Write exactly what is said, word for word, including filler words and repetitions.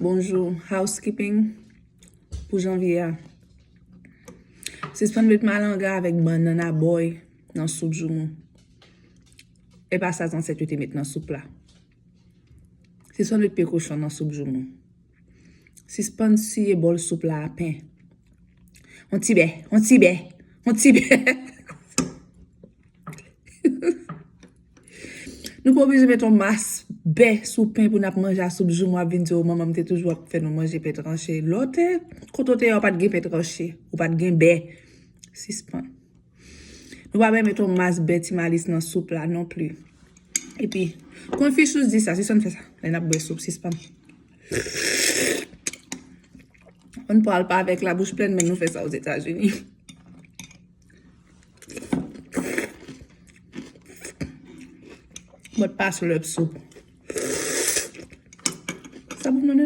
Bonjou, housekeeping pou janvye a. Sispann met malanga avèk bannann a bòy nan soup joumou. E pa sa zansèt yo te met nan soup la. Sispann met pye kochon nan soup joumou. Sispann siye bòl soup la a pen. On ti bè, on ti bè, on ti bè. Nou pa oblije met yon mas bè sou pen pou n ap manje a soup joumou, ap vin di w manman m te toujou ap fè nou manje pen tranche. Lè w te, kote w te ye a, w pa t gen pen tranche, ou pa t gen bè. Sispann. Nou pa bezwen met yon mas bè Ti Malis nan soup la non pli. Epi, Confucius di sa, sispann fè sa. Lè n ap bwè soup, sispann. Ann pral pa avèk labouch plèn, men nou fè sa Ozetazini. Mwen pa slurp soup. Sa bon, non, non.